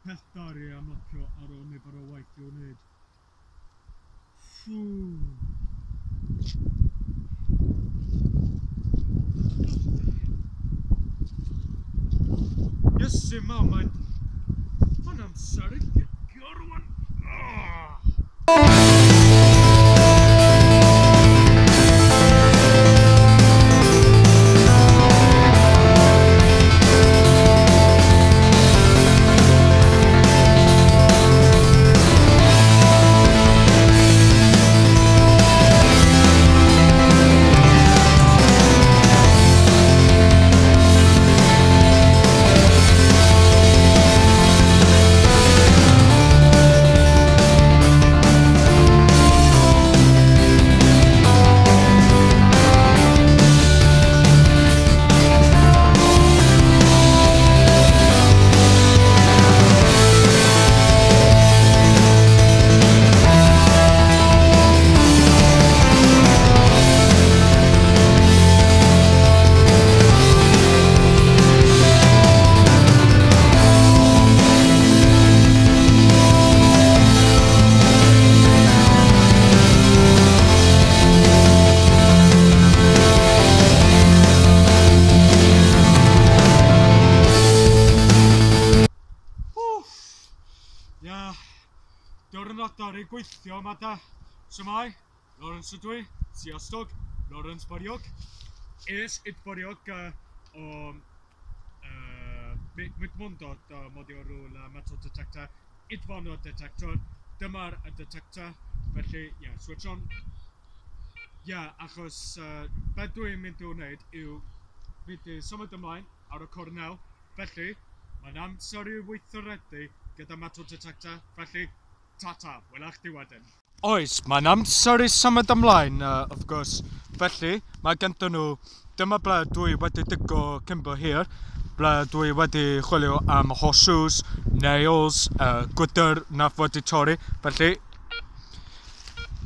pellter i ymlacio ar ôl nifer o waith i'w wneud. Iesu mawr, mae'n amser i gicio rwan. Ia, diwrnod ar ei gweithio yma da. Shwmae, Lawrence ydw i, Siastog, Lawrence Boriog. Es it Boriog o Mydmondod modio rôl metal detector, idfono detector. Dyma'r detector, felly ie, yeah, switch on. Ie, yeah, achos beth dwi'n mynd i'w wneud yw mynd i symud ymlaen ar y cornel, felly mae'n amser i weithredu gyda metal detector, felly ta-ta, wela chdi wedyn. Oes, mae'n amser i symud ymlaen, of course. Felly, mae gennym nhw, dyma ble dwi wedi digo cyn bo hir, ble dwi wedi chwilio am horseshoes, nails, gwydr nath wedi torri. Felly,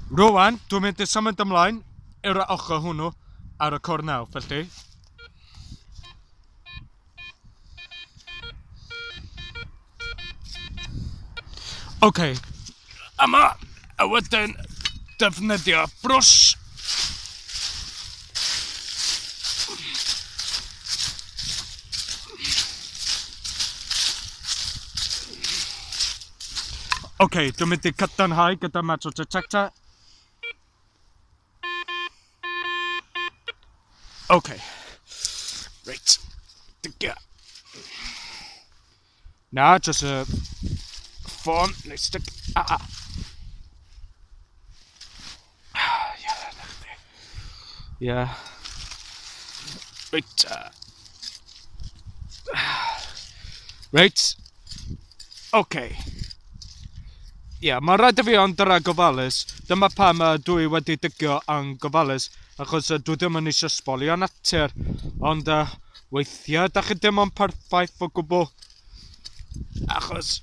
rwan, dwi'n mynd i symud ymlaen i'r ochr hwnnw ar y cornel, felly. OK, yma, a wedyn defnyddio brwsh. OK, dwi'n mynd i cadarnhau gyda metal detector. OK, reit, dyga. Na, just y ffôn, neu stick, Ie, na chdi. Ie. Reit. Reit. OK. Ie, mae'n rhaid i fi ond dyra gofalus. Dyma pam dwi wedi digio yn gofalus, achos dwi ddim yn eisiau sbolio natur. Ond weithiau, da chi ddim ond perffaith o gwbl. Achos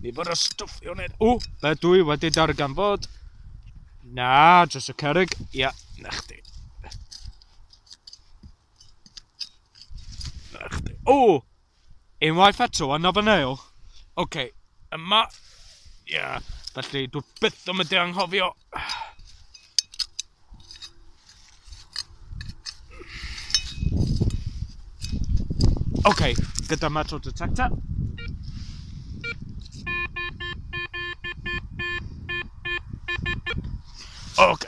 nifer o stwff i'w wneud. O, be dwi wedi darganfod? Na, jyst y cerrig. Ia, na chdi. Na chdi. O! Unwaith eto, another nail. OK, yma. Ia, felly dwi byth yn mynd i anghofio. OK, gyda metal detector. OK.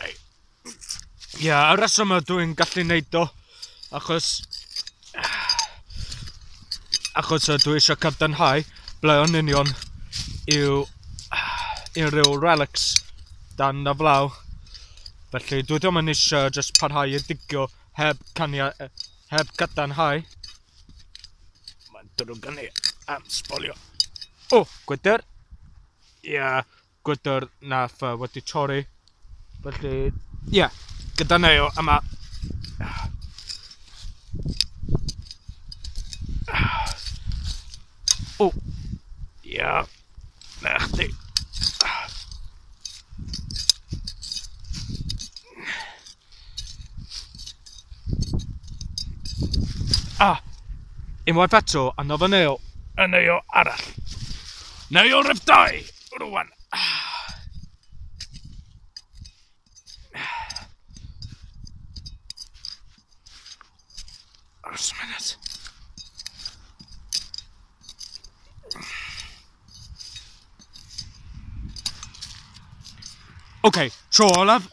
Ie, yeah, y reswm ydw i'n gallu neud o, achos dwi eisiau cadarnhau ble yn union yw unrhyw relics dan y flaw. Felly dwi ddim yn eisiau just parhau i digio heb cadarnhau. Mae'n drwg gen i am sbolio. O, gwydr. Ie, yeah, gwydr nath wedi torri. Felly, ie, yeah, gyda nail yma. O, ie, yeah, na chdi. Ah, unwaith eto, another nail. Y nail arall. Nail rhif 2, rwan. Aros munud. Oce, tro olaf.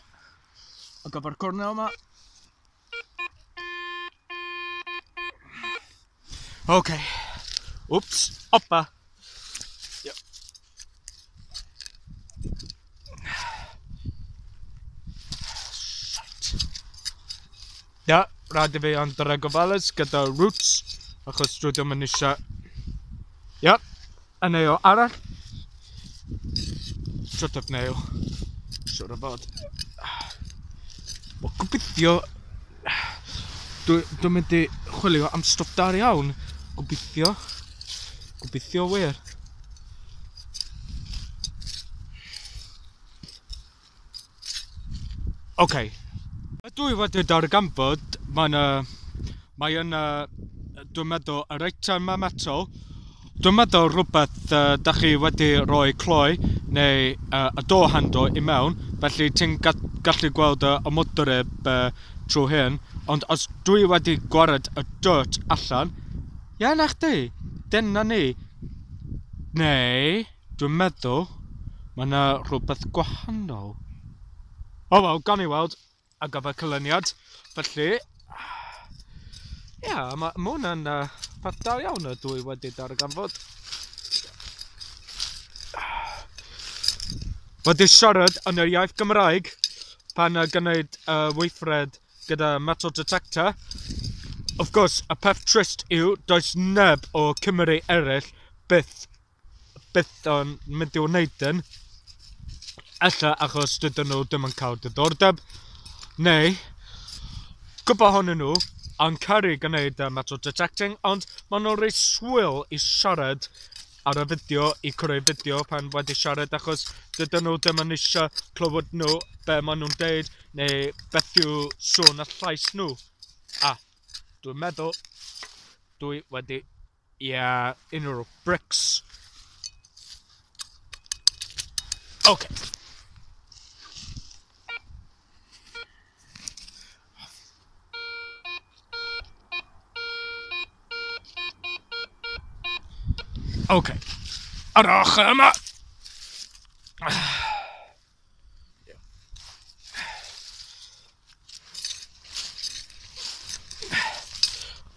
Ar gyfer cornel yma. Oce. Wps, opa. Yep. Shite. Ia, rhaid i fi ond yr gofalus gyda roots, achos dwi ddim yn eisiau... Ia, y nail arall. Trydydd nail. Siwr o fod. Wel, gobeithio... Dwi'n mynd i chwilio am stwff da iawn. Gobeithio. Gobeithio wir. Oce. Dwi wedi darganfod, mae'n mae yna, dwi'n meddwl, yr eitem metal. Dwi'n meddwl rhywbeth da chi wedi rhoi cloi neu y door handle i mewn, felly ti'n gallu gweld y modryb trwy hyn, ond os dwi wedi gwared y dirt allan, ie, na chdi, dyna ni. Neu, dwi'n meddwl, mae yna rhywbeth gwahanol. O wel, gawn ni weld ar gyfer canlyniad. Felly, ie, yeah, mae ma hwnna'n peth da iawn y dwi wedi darganfod. Wedi siarad yn yr iaith Gymraeg pan gwneud weithred gyda metal detector. Of course, y peth trist yw, does neb o Cymru eraill byth yn mynd i wneud yn. Ella achos dydyn nhw ddim yn cael diddordeb, neu gwybod ohonyn nhw yn caru gwneud metal detecting, ond maen nhw'n reit swil i siarad ar y fideo, i creu fideo pan wedi siarad, achos dydyn nhw ddim yn eisiau clywed nhw be maen nhw'n deud, neu beth yw sŵn y llais nhw. A, dwi'n meddwl, dwi wedi, ie, yeah, unrhyw bricks. Okay. Okay. Ar ochr yma.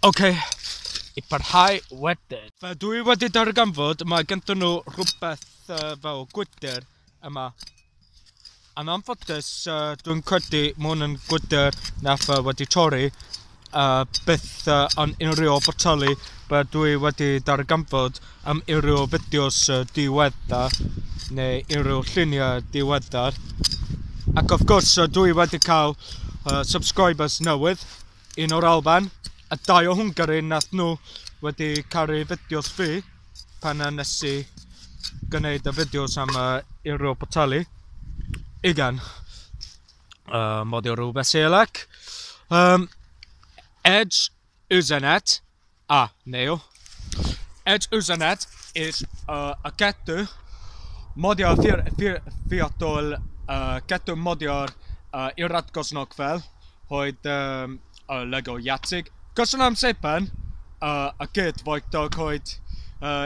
Okay. I parhau wedyn. Fe dwi wedi darganfod mae ganddyn nhw rhywbeth fel gwydr yma. Yn anffodus, dwi'n credu mae hwn yn gwydr nath wedi torri byth yn unrhyw boteli be dwi wedi darganfod am unrhyw fideos diweddar neu unrhyw lluniau diweddar. Ac of course, dwi wedi cael subscribers newydd, un o'r Alban a dau o Hwngari nath nhw wedi caru fideos fi pan nes i gwneud y fideos am unrhyw boteli. Igen, magyarul beszélek. Egy üzenet, a, nail. Egy üzenet és a kettő magyar fiatal, kettő magyar iratkoznak fel, hogy a Lego játszik. Köszönöm szépen a két vagytok, hogy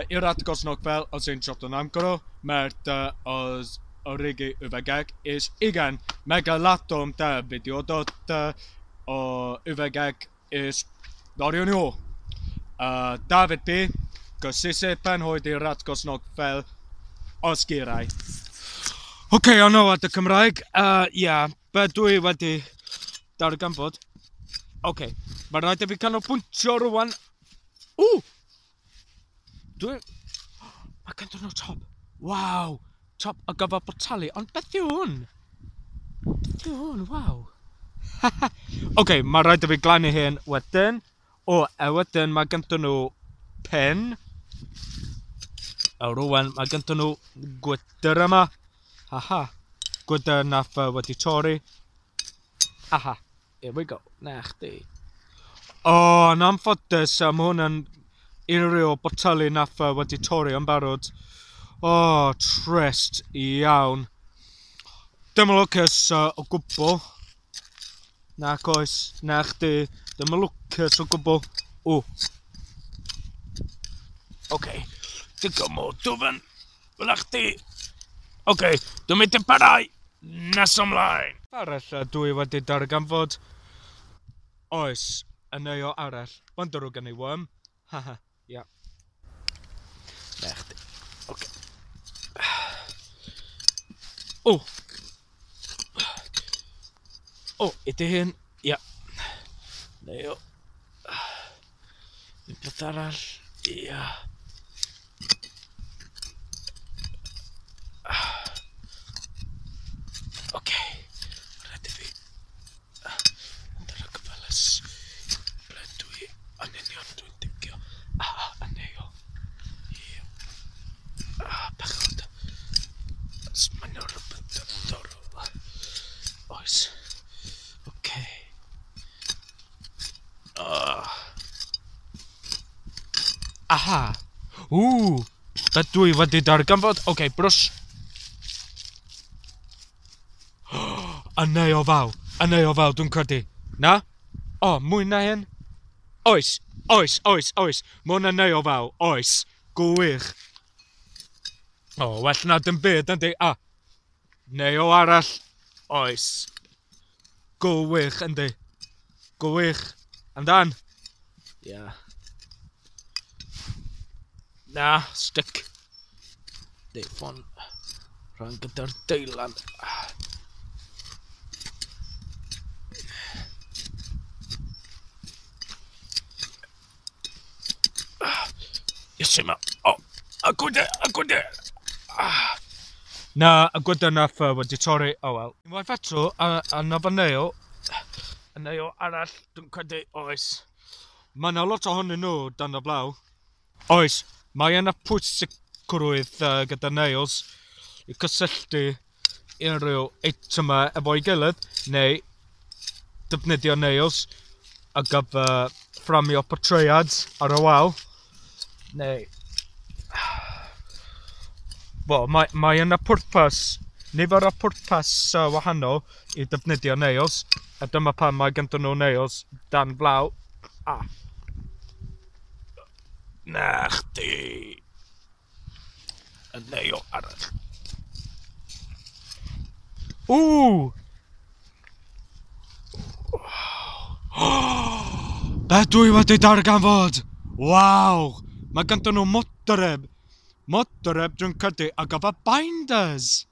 iratkoznak fel az én csatornámra, mert az a régi üvegek, és igen, meg láttam te videódat, a üvegek, és nagyon jó. Dávid P., köszi szépen, hogy iratkoznak fel, az király. Oce, okay, ond at y Cymraeg, yeah, be dwi wedi darganfod. Oce, okay, mae rhaid i fi canolbwyntio rwan. Ww! Dwi... Mae ganddyn nhw top. Waw! Top ar gyfer boteli, ond beth yw hwn? Beth yw hwn? Waw! Oce, okay, mae rhaid i fi glannu hyn wedyn. O, a wedyn mae ganddyn nhw pen. A rwan mae ganddyn nhw gwydr yma. Aha. Gwydr nath wedi torri. Aha. Here we go. Na chdi. O, yn anffodus, mae hwn yn Unrhyw boteli nath wedi torri yn barod. O, oh, trist iawn. Dim yn lwcus o gwbl. Nac oes, na chdi. Dim yn lwcus o gwbl. O. Oce, digon mor dwfn. Fel chdi. Oce, dwi'n mynd i parhau. Nes ymlaen. Arall dwi wedi darganfod. Oes, y nail arall. Mae'n ddrwg gen i worm. Haha, ia. Na chdi. Oce. O! O, ydy hyn? Ia. Nail. Un peth arall. Ia. Oce. Rhaid i fi mynd ar y gyfalus. Ble dwi yn union dwi'n digio. Ah, y nail. Ia. Ah, bechod. Mae'n rhywbeth diddorol. Oes. Oce. Ah. Aha. Ww. Be dwi wedi darganfod? Oce, okay, brws. Y nail fawr. Y nail fawr, dwi'n credu. Na? O, mwy na hyn? Oes, oes, oes, oes. Mwy na nail fawr, oes. Gwych. O, well na dim byd, yndi? A, nail arall. Oes. Gwych, yndi. Gwych. Amdan? Ia. Yeah. Na, stick. Neu ffon. Rhan gyda'r deilan. Iesu ma. O, y gwydr, y gwydr. Ah. Na, y gwydr nath wedi torri. Oh well. Unwaith eto, a na fy nail. Y nail arall, dwi'n credu, oes. Mae yna lot ohonyn nhw dan y blaw. Oes, mae yna pwysigrwydd gyda nails i cysylltu unrhyw eitemau efo'i gilydd, neu defnyddio nails ar gyfer fframio portread ar y wal, neu... Wel, mae yna pwrpas, nifer o pwrpas wahanol i defnyddio nails, a dyma pam mae ganddyn nhw nails dan blaw. Ah. Na chdi. Y nail arall. Ww! Be dwi wedi darganfod? Waw! Mae ganddyn nhw modreb. Modreb dwi'n credu ar gyfer binders.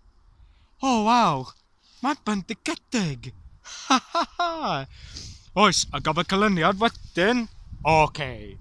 O, oh, waw! Mae'n bendigedig. Ha ha ha! Oes, ar gyfer canlyniad wedyn. Oce. Okay.